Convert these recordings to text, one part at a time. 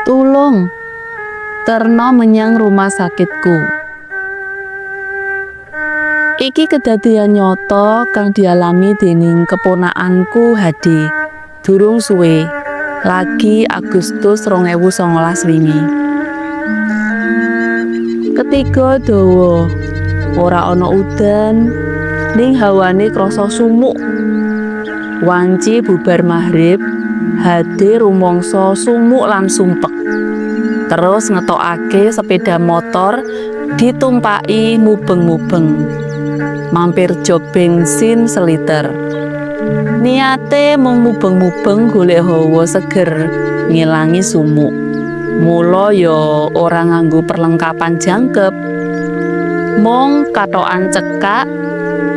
Tulung, terno menyang rumah sakitku. Iki kedadean nyata kang dialami dening keponakanku Hadi. Durung suwe, lagi Agustus 2019 wingi. Ketiga dawa, ora ana udan, ning hawane krasa sumuk. Wanci bubar maghrib, Hadi rumangsa sumuk lan sumpek. Terus ngetokake sepeda motor ditumpaki mubeng-mubeng. Mampir jok bensin seliter. Niate mung mubeng-mubeng golek hawa seger, ngilangi sumuk. Mula ya ora nganggo perlengkapan jangkep. Mung kathokan cekak,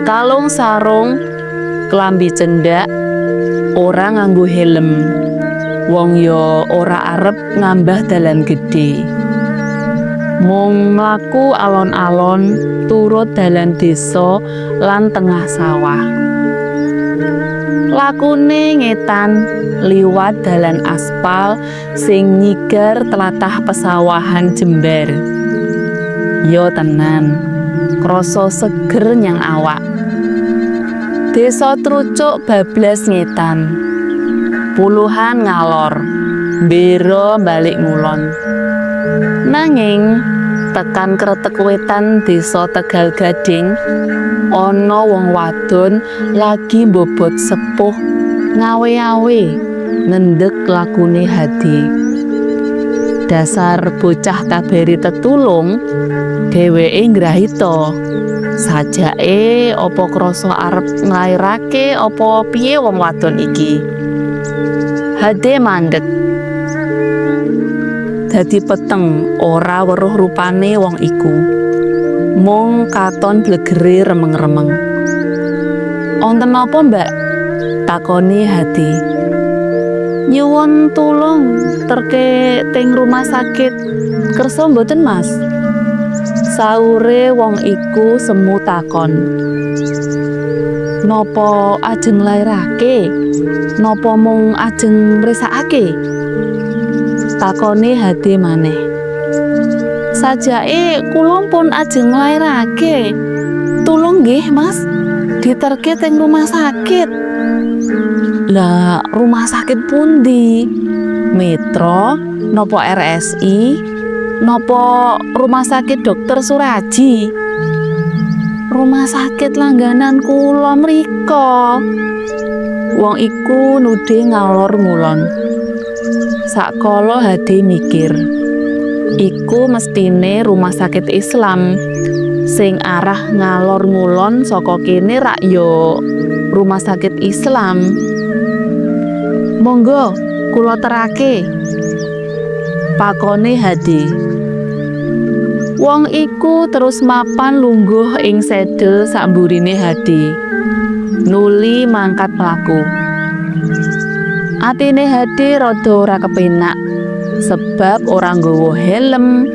kalung sarung, klambi cendak, ora nganggo helm. Wong ya ora arep ngambah dalan gedhe. Mung mlaku alon-alon turut dalan desa lan tengah sawah. Lakune ngetan liwat dalan aspal sing nyigar tlatah pesawahan Jember. Yo tenan, krasa seger nyang awak. Desa Trucuk bablas ngetan. Puluhan ngalor, bero balik ngulon. Nanging tekan Kretek Wetan, Desa Tegal Gading, ana wong wadon lagi mbobot sepuh ngawe-awe ngendheg lakune Hadi. Dasar bocah kabari tetulung, dheweke ngrahita. Sajake apa krasa arep nglairake apa piye wong wadon iki. Hadi mandek. Dadi peteng, ora weruh rupane wong iku. Mung katon blegere remeng-remeng. "Wonten napa, Mbak?" takone Hadi. "Nyuwun tulung terke teng rumah sakit. Kersa mboten, Mas?" Saure wong iku semu takon. "Napa ajeng nglairake? Napa mung ajeng mresakake?" takone Hadi maneh. "Sajake kula pun ajeng nglairake. Tulung nggih, Mas, diterke teng rumah sakit." "Lah, rumah sakit pundi? Metro, napa RSI, napa rumah sakit Dokter Suraji?" "Rumah sakit langganan kula mriko." Wong iku nudhe ngalor ngulon. Sakala Hadi mikir, iku mestine rumah sakit Islam. Sing arah ngalor ngulon saka kene rak yo rumah sakit Islam. "Monggo, kula terake," pakone Hadi. Wong iku terus mapan lungguh ing sedel sakmburine Hadi. Nuli mangkat mlaku. Atine Hadi rada ora kepenak sebab ora nggawa helm.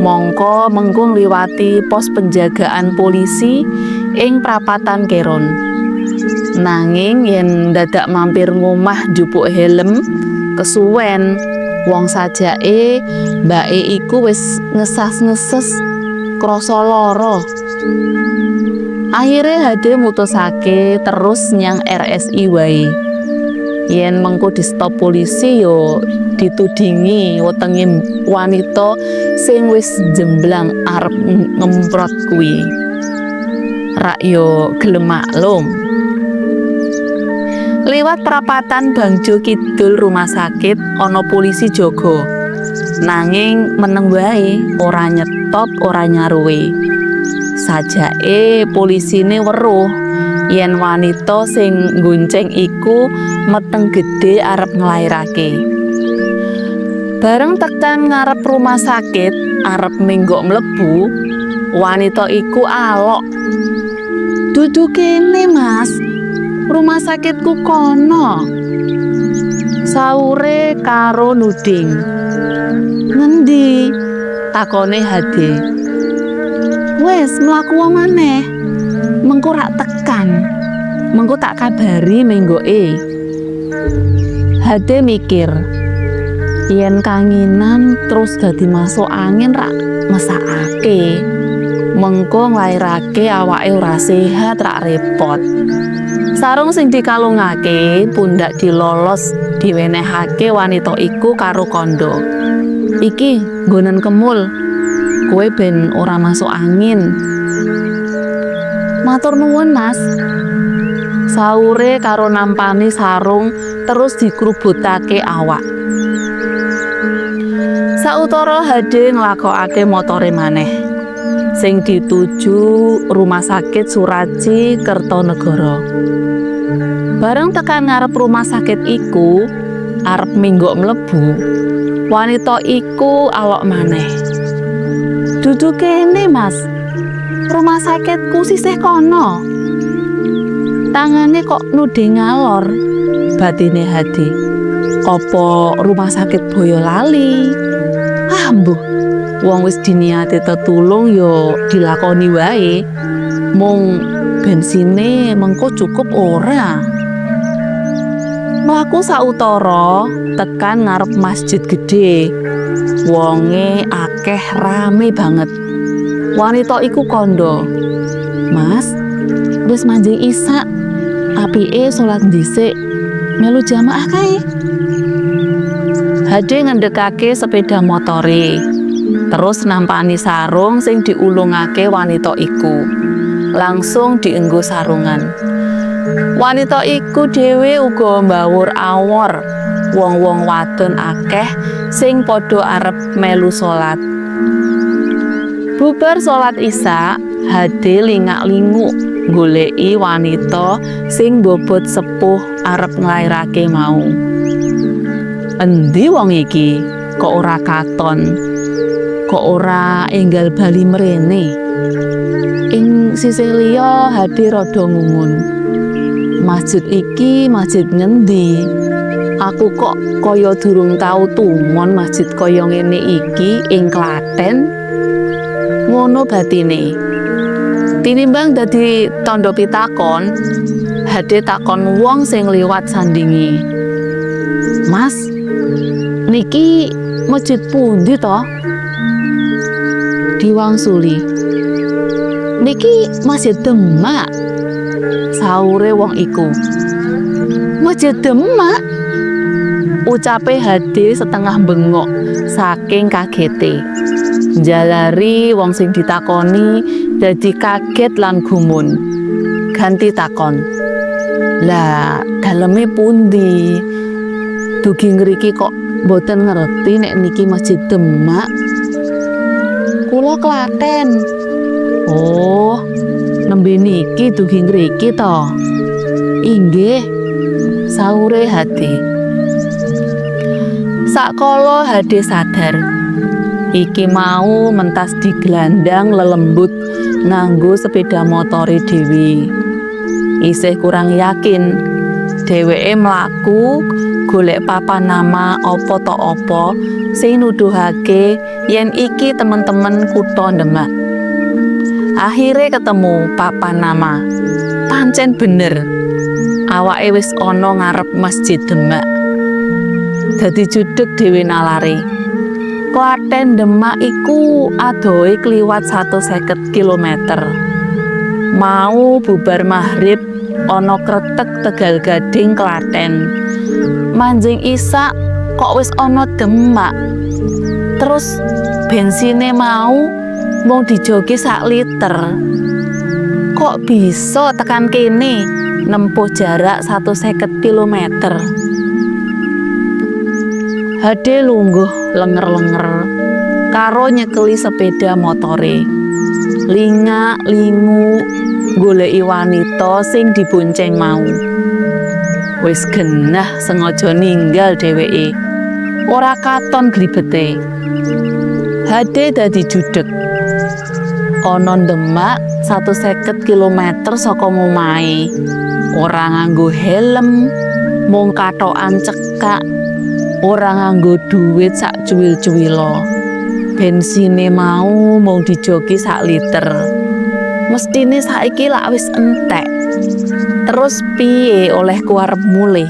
Mongko mengko ngliwati pos penjagaan polisi ing prapatan Keron. Nanging yen dadak mampir ngomah njupuk helm, kesuwen, wong sajake mbake iku wis ngesas-ngeses krasa lara. Akhire Hadi mutusake terus nyang RSI wae. Yen mengko di stop polisi yo ditudingi wetenge wanita sing wis jemblang arep ngemprot kuwi. Rak yo gelem maklum. Liwat prapatan Bangjo Kidul rumah sakit ana polisi jaga. Nanging meneng wae, ora nyetop, ora nyaruwe. Sajake polisine weruh yen wanita sing nggonceng iku meteng gedhe arep nglairake. Bareng tekan ngarep rumah sakit arep menggok mlebu, wanita iku alok. "Dudu kene, Mas. Rumah sakitku kono," saure karo nuding. "Ngendi?" takone Hadi. "Wes, mlaku maneh. Mengko rak tekan. Mengko tak kabari menggoke." Hadi mikir. Yen kanginan terus dadi masuk angin rak mesakake. Mengko nglairake awake ora sehat, rak repot. Sarung sing dikalungake pundak dilolos diwenehake wanita iku karo kondo. "Iki nggonen kemul. Kowe ben ora masuk angin." "Matur nuwun, Mas." Saure karo nampani sarung terus dikrubutake awak. Sautara Hade nglakokake motore maneh. Sing dituju Rumah Sakit Soeradji Kertonegoro. Bareng tekan ngarep rumah sakit iku, arep minggok mlebu, wanita iku alok maneh. "Dudu kene, Mas. Rumah sakitku sisih kono." "Tangane kok nuding ngalor," batine Hadi. Apa rumah sakit Boyolali? Ah, mbuh. Wong wis diniati tetulung yo dilakoni wae. Mung bensine mengko cukup ora? Mlaku sautara tekan ngarep masjid gede. Wonge akeh, rame banget. Wanita iku kondo. "Mas, wis manjing Isak. Apike salat dhisik. Melu jamaah kae." Hade ngendekake sepeda motore. Terus nampani sarung sing diulungake wanita iku. Langsung dienggo sarungan. Wanita iku dhewe uga mbawur awor. Wong-wong wadon akeh sing padha arep melu salat. Bubar salat Isya, Hade lingak-linguk goleki wanita sing bobot sepuh arep nglairake mau. Endi wong iki? Kok ora katon? Kok ora enggal bali mrene? Ing sisih liya Hade rada ngumun. Masjid iki masjid ngendi? Aku kok kaya durung tau tumon masjid kaya ngene iki ing Klaten. Ngono batine. Tinimbang dadi tandha pitakon, Hade takon wong sing liwat sandingi. "Mas, niki masjid pundi to?" Diwangsuli. "Niki Masjid Demak." Saure wong iku. "Masjid Demak?" Ucape Hade setengah bengok saking kagete. Jalari wong sing ditakoni dadi kaget lan gumun. Ganti takon. "Lah, daleme pundi? Dugi ngriki kok mboten ngerti nek niki Masjid Demak." "Kula Klaten." "Oh, nembe niki dugi ngriki to?" "Inggih." Saure Hade. Sakala Hade sadar. Iki mau mentas digelandang lelembut nganggo sepeda motore dhewe. Isih kurang yakin, dheweke mlaku golek papan nama apa to apa sing nuduhake yen iki temen-temen kutha Demak. Akhire ketemu papan nama. Pancen bener. Awake wis ana ngarep Masjid Demak. Dadi judeg dhewe nalare. Klaten Demak iku adohe kliwat 150 km. Mau bubar maghrib ana Kretek Tegal Gading Klaten. Manjing Isak kok wis ana Demak. Terus bensine mau mung dijogi sak liter. Kok bisa tekan kene nempuh jarak 150 km? Hade lungguh lenger-lenger karo nyekeli sepeda motore. Lingak lingu goleki wanita sing dibonceng mau. Wis genah sengaja ninggal dheweke. Ora katon glibete. Hade dadi judeg. Ana Demak 150 km saka ngomahe. Ora nganggo helm, mung kathokan cekak. Ora nganggo duit sak cuwil-cuwila. Bensine mau mung dijogi sak liter. Mestine saiki lak wis entek. Terus piye olehku arep mulih?